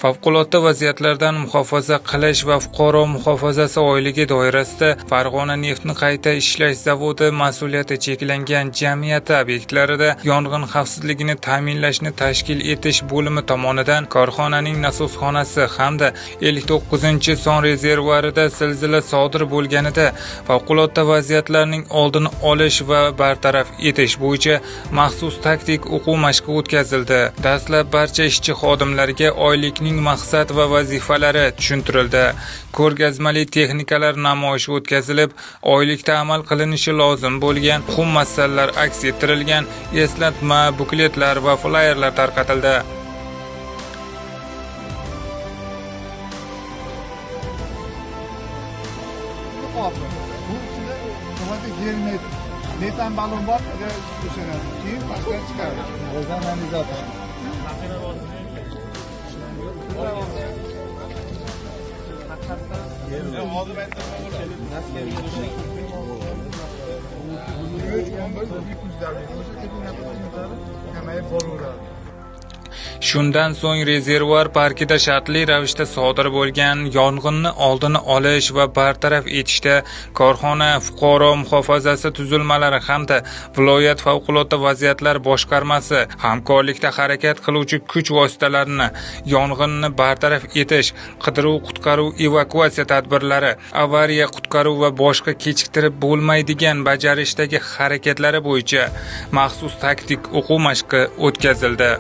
Favqulodda vaziyatlardan muhofaza qilish va fuqaro muhofazasi oyligi doirasida Farg'ona neftni qayta ishlash zavodi mas'uliyati cheklangan jamiyati obyektlarida yong'in xavfsizligini ta'minlashni tashkil etish bo'limi tomonidan korxonaning nasosxonasi hamda 59-son rezervuarida zilzila sodir bo'lganida favqulodda vaziyatlarning oldini olish va bartaraf etish bo'yicha maxsus taktik o'quv mashqi o'tkazildi. Dastlab barcha ishchi xodimlarga oylikning maqsad va vazifalari tushuntirildi. Ko'rgazmali texnikalar namoyishi o'tkazilib, oylikda amal qilinishi lozim bo'lgan muhim masalalar aks ettirilgan eslatma, bukletlar va flayerlar tarqatildi. Bu ichida nimaga gelmaydi? Metan balon bor, o'shanadi. Keyin pastga chiqadi. Analizator. Kamayib boraveradi. Shundan so'ng rezervuar parkida shartli ravishda sodir bo'lgan yong'inni oldini olish va bartaraf etishda korxona fuqaro muhofazasi tuzilmalari hamda viloyat favqulodda vaziyatlar boshqarmasi hamkorlikda harakat qiluvchi kuch vositalarini yong'inni bartaraf etish, qidiruv-qutqaruv, evakuatsiya tadbirlari, avariya qutqaruv va boshqa kechiktirib bo'lmaydigan bajarishdagi harakatlari bo'yicha maxsus taktik o'quv mashqi o'tkazildi.